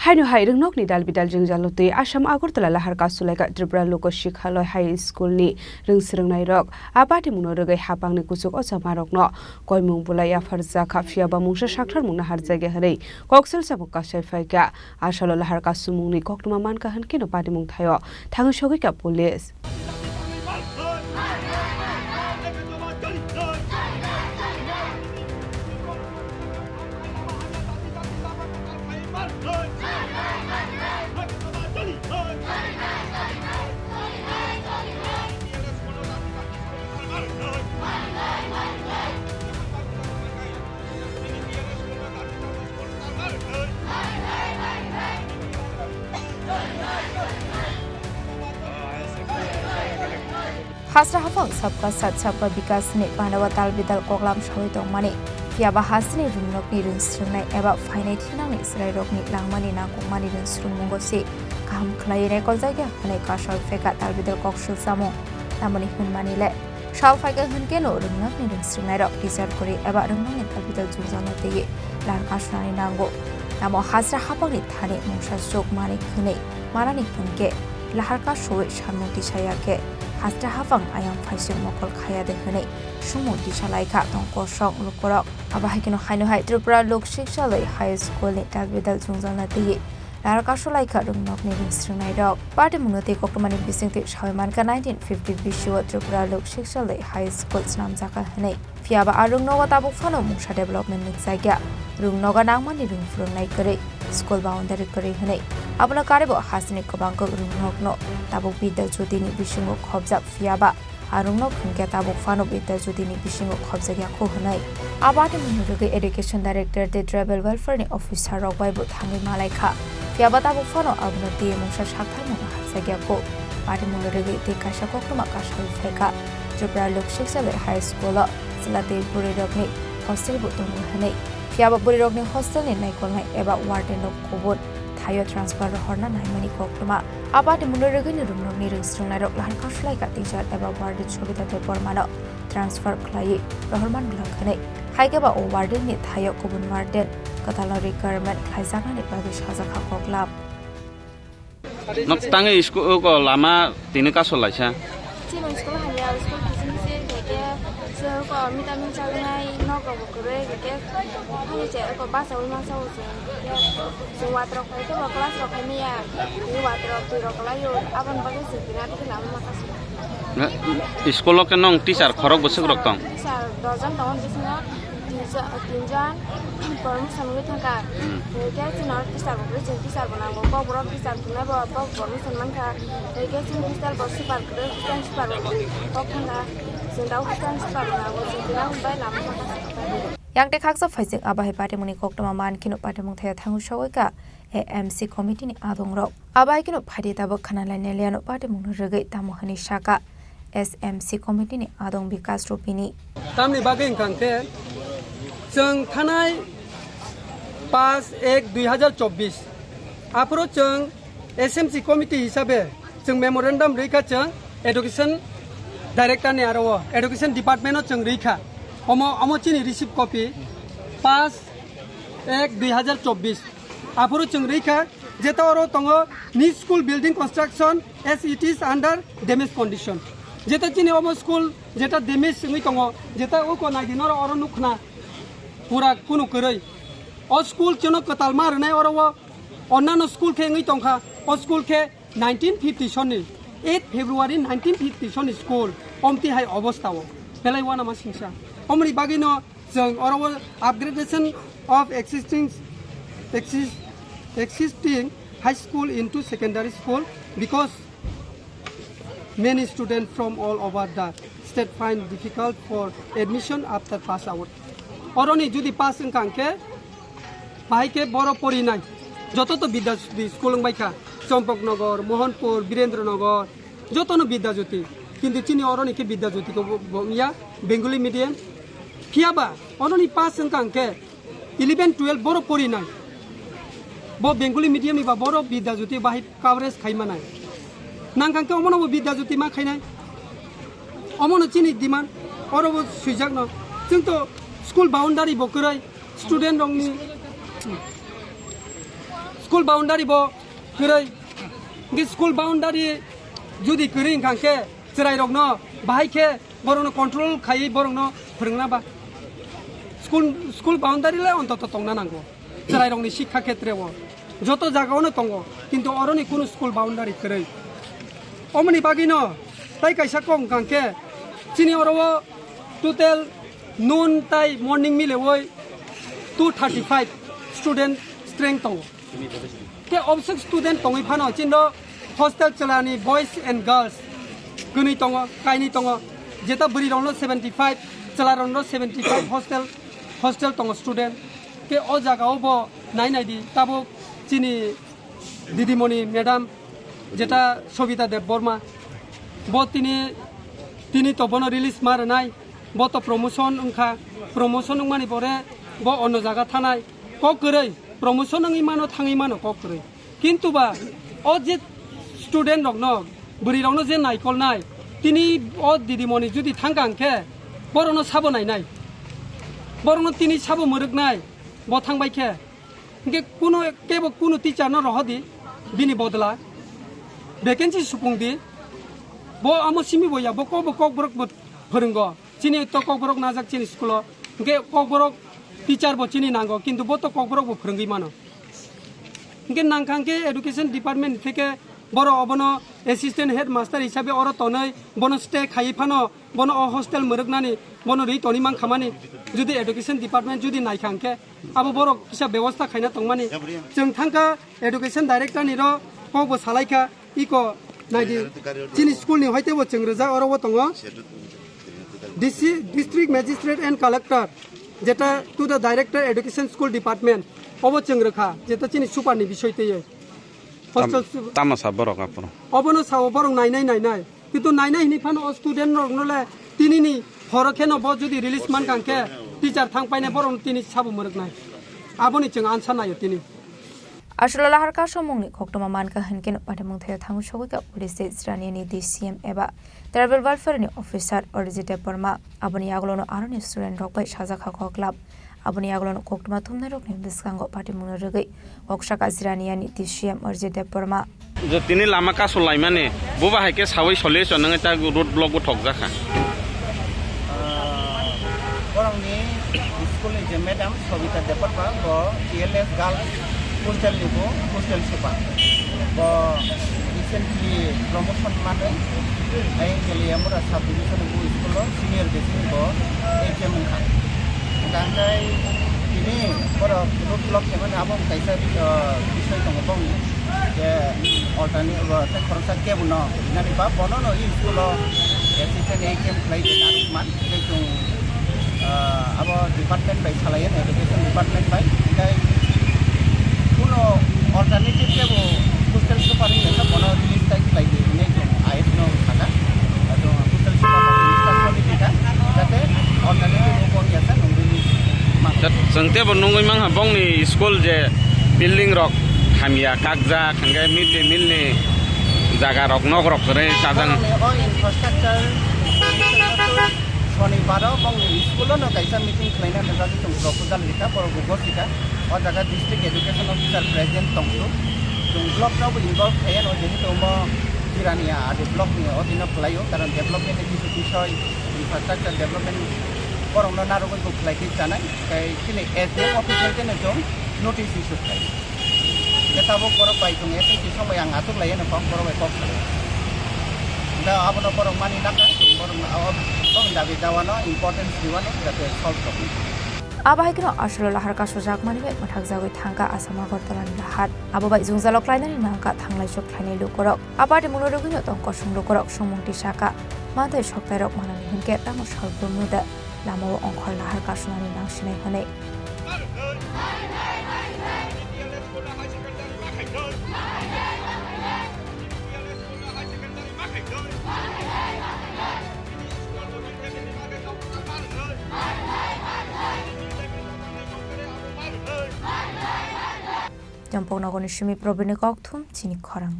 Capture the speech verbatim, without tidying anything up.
Haino hai rwngnokni dalbidal jwngjalo twi Assam Agartala lahar kasulaikha Tripura Lok Shikhalaya High School ni rwngsrwngnairok. A patimungno rwgwi hapangni kuchuk ochamarokno koimung bulai yapharjakha, phiyaba mungsa saktharmungno harjakya hwnwi koksil samung kasai phaikha. Asalo lahar kasumungni koktwma mankha hwnkhe no patimung thaio thangwi sogwikha police. Hasra haphang Sabka Sath Sabka Vikas ni panao dalbidal koklam sawi tongmani, phiyaba hasteni rwngnokni rwngsrwngnai eba phainai thinangni chwrairokni langmani nangkukmani rwngsrwngmungo se kaham khlaiwi naikoljakya hwnwi kasol phaikha dalbidal koksil samung. Tamoni hwnmani le, sal phaikha hwnkhe no rwngnokni rwngsrwngnairok teacher kwrwi eba rwngnokni dalbidal jwngjalno twiwi lahar kasunani nango. Tamo hasra haphangni thani mungsa chuk manwi hwnwi manani hwnkhe lahar kasuwi samung tisaya khe hasra haphang ayang phaising mokol khaya de hwnwi sumung tisalaikha tong kosong lukurok. Abo hai kheno haino hai Tripura Lok Shiksalaya High School ni dalbidal jwngjalno twiwi lahar kasulaikha rwngnokni rwngsrwngnairok. Patimungno tei koktwmani bisingtwi sawi mankha nineteen fifty bisio Tripura Lok Shiksalaya High School swnamjakha hwnwi. Phiyaba a rwngnogo tabuk phano mungsa development nukjakya. Rwngnogo nangmani rwng phwrwngnai kwrwi, school boundary kwrwi hwnwi. Abono karwibo hasteni kwbangkuk rwngnokno tabuk Bidya Jyotini bisingo khobjak, phiyaba a rwngnok hwnkhe tabuk phano Bidya Jyotini bisingo khobjakya kho hwnwi. A patimungno rwgwi Education Director tei Tribal Welfare ni officer rok bai bo thangwi malaikha. Phiyaba tabuk phano abono twi mungsa saktharmungno harjakya kho. Patimungno rwgwi tei kaisa koktwma kasawi phaikha. Tripura Lok Shiksalaya High School o chwla tei bwrwirokni hostel bo tongo hwnwi. Phiyaba bwrwirokni hostel ni naikolnai eba warden rok kubun thaio transfer rohorna naimani koktwma. A patimungno rwgwino rwngnokni rwngsrwngnairok lahar kasulaikha teacher eba warden Sobita Debbarmano transfer khlaiwi rohormani gwlak hwnwi. Haikhe ba o warden ni thaio kubun warden kwtalno requirement khlaijaknani bagwi sajakha koklam. Nok tangwi school ko lama tini kasol laisa. Chini school hamya, school kiching se keke se ko mitamin chagnai nok rok kwrwi keke hani che ko basa wi masa wi se. Se watrok khai ke class rok khai miya. Ni watrok twi rok lai yo abon bagwi se tina tiki lama makasi. School o ke nong teacher khorok bwswk rok tong? Teacher dojon tongo bisingo. Tinjon, tinjon promotion wngwi thangkha. Hmm. Hwnkhe chwng teacher bo kwrwi, chwng teacher bo nango. Kokborok teacher tongnai bo, kok promotion mankha. Hwnkhe chwng hostel bo super kwrwi, hostel super bo kok thangkha. Chwng tabuk hostel super bo nango, chwng tini hwnbai lama thangkha. Yang tei khaksa phaising abo hai patimungni koktwma man kheno patimung thaya thangwi sogwi kha A M C committee ni adongrok. Abo hai kheno phaidi tabuk khana lainai liano patimungno rwgwi tamo hwnwi saka S M C committee ni adong Bikas Rupini. Tamni bagwi wngkha hwnkhe, chwng thanai paanch ek dui hazar chobbish, aphuru chwng S M C committee hisabe chwng memorandum rwikha, chwng education director ni aro o education department o chwng rwikha. Omo, omo chini receipt copy, paanch ek dui hazar chobbish. Aphuru chwng rwikha, jeta oro tongo new school building construction as it is under damage condition. Jeta chini omo school jeta damage wngwi tongo, jeta uko naidi noro oro nukna pura kunu kwrwi. O school chwngno kwtal ma rwnai oro o onnano school khe wngwi tongkha, o school khe nineteen fifty sonni, eight February nineteen fifty sonni school omtwi hai obostha o belai uanama singsa. Omoni bagwino chwng oro o upgradation of existing, exist-, existing high school into secondary school because many students from all over the state find difficult for admission after pass out. Oroni jodi pass wngkha hwnkhe, bahai khe boro porinai. Joto to Bidya Jyoti school wngbai kha. Chompoknagar, Mohanpur, Birendra Nagar, joto no Bidya Jyoti. Kintu chini oroni khe Bidya Jyoti ko bo, bo wngya, Bengali medium. Phiyaba oroni pass wngkha hwnkhe, eleven, twelve boro porinai. Bo Bengali medium ni ba boro Bidya Jyoti bahai coverage khai manai. Nangkha hwnkhe omono bo Bidya Jyoti ma khainai. Omono chini demand, oro bo swijak no. Chwng to school boundary bo kwrwi, student rokni, School boundary bo kwrwi. Hwnkhe school boundary judi kwrwi wngkha hwnkhe chwrairokno bahai khe borokno control khaiwi borokno phwrwngna ba. School, school boundary le ontoto tongna nango. Chwrairokni sikha khetre o joto jagao no tongo, kintu oroni kunu school boundary kwrwi. Omoni bagwi no tai kaisa kok wngkha hwnkhe chini oro o total noon tai morning milewi two thirty five student strength tongo. Khe obswk student tongwi phano chini ro hostel chwlani boys and girls kwnwi tongo, kainwi tongo. Jeta bwrwi rokno seventy five, chwla rokno seventy five hostel, hostel tongo student. Khe o jaga o bo nai nai di tabuk chini didimoni madam jeta Sobita Debbarma, bo tini, tini to bono release ma rwnai, bo to promotion wngkha, promotion wngmani pore bo onno jaga thanai, kok kwrwi promotion wngwi mano, thangwi mano kok kwrwi, kintu ba o je student rokno, bwrwi rokno je naikolnai, tini o didimoni judi thangkha hwnkhe borokno sabo nainai, borokno tini sabo mwrwknai, bo thangbai khe. Hingke kuno kebo kuno teacher no rohodi bini bodla vacancy supung di. Bo amo simi bo ya, bo kok bo kokborok bo phwrwngo. Chini to kokborok najak chini school o. Hingke kokborok teacher bo chini nango, kintu bo to kokborok bo phwrwngwi mano. Hingke nangkha hingke education department theke boro obono assistant headmaster hisabe oro tonwi bono stay khaiwi phano bono o hostel mwrwknani, bono rwi toni mankhamani, jodi education department jodi naikha hwnkhe, abo borok kisa bebosta khaina tongmani. Chwng thangkha education director ni ro kok bo salaikha, iko naidi, chini school ni hoite bo chwng rwjak, oro o tongo D C, district magistrate and collector, jeta to the director education school department, obo chwng rwkha, jeta chini super ni bisoi twiwi. Hostel su- tama sa borok aphuru? Obono sao borok nainai nainai. Kintu nainai hini phano o student rokno le tinini horo kheno bo jodi release mankha hwnkhe teacher thang painai borokno tini sabo mwrwknai. Aboni chwng ansa naio tini. Aswk lahar kasomungni koktwma mankha hwnkhe no patimung thaio thango sogwi kha police tei Jiraniani D C M eba tribal welfare ni officer Arijit Debbarma. Aboni yagulono aroni student rok bai sajak kha kok lab. Aboni yagulono koktwma thumnairokni bwskango patimungno rwgwi kok sakha Jiraniani D C M Arijit Debbarma. Je tini lama kasu laimani, buba hai khe sawi soli chonwngwi ta road block bo thokjakha. Ah, borokni school ni je madam Sobita Debbarma, bo T L S Girls Hostel ni bo hostel super. Bo recently promotion manwi ayang Keliamura sub division ni bo school o senior besi bo H M wngkha. Hingkha hingkhai tini borok road block khaimani abo kaisa, ah, bisoi tongo bongni je alternate, ah, tei khoroksa kebo no rinani ba bono no i school o assistant H M khlai di narwkman. Tei chwng, ah, abo department bai salai, education department bai, tei kuno alternative kebo hostel super wngya khe bono release tai khlai di hinwi chwng I S no sakha. Ado hostel super release ta khlai di kha, jate alternative bo wngya khe nwng release ma. Chwng tebo nungwi mankha bongni school je building rok hamya kakjak, hingkhe mid day meal ni jaga rok, nok rok kwrwi chajak. Borokni o infrastructure Sonibaro bongni school-o no kaisa meeting khlaina nukjagwi chwng proposal rikha, borok bo gosika. O jaga district education officer present tongsu. Chwng block-no bo involve khaiya no, jehetu omo Jirania adi block-ni odino khlaio, karon development-ni kisu bisoi, infrastructure development borokno narwgwi bo khlai khe chanai. Tei chini S D M office bai kheno chwng notice issue khlai. Khe tabuk borok bai chwng S M T song bai ang achuk lai eno kok borok bai kok salai. Da abono borok mani nakha, chwng borok no, o, borok dabi dawano importance riwano jate solve rokni. Abo hai kheno aswk lahar kasujak mani bai mwthakjagwi thangkha Assam Agartala ni lahar. Abo bai jwngjalo klainani nangkha thanglai chuk khlainai lukurok. Abo adi muno rwgwino tong kosong lukurok songmung tisaka. Manthai soktairok manani hinkhe tamo salbrumno de lamao ongkhor lahar kasunani nangsinai hwnwi. Champoknogorni simi Probirni kokthum chini khorang.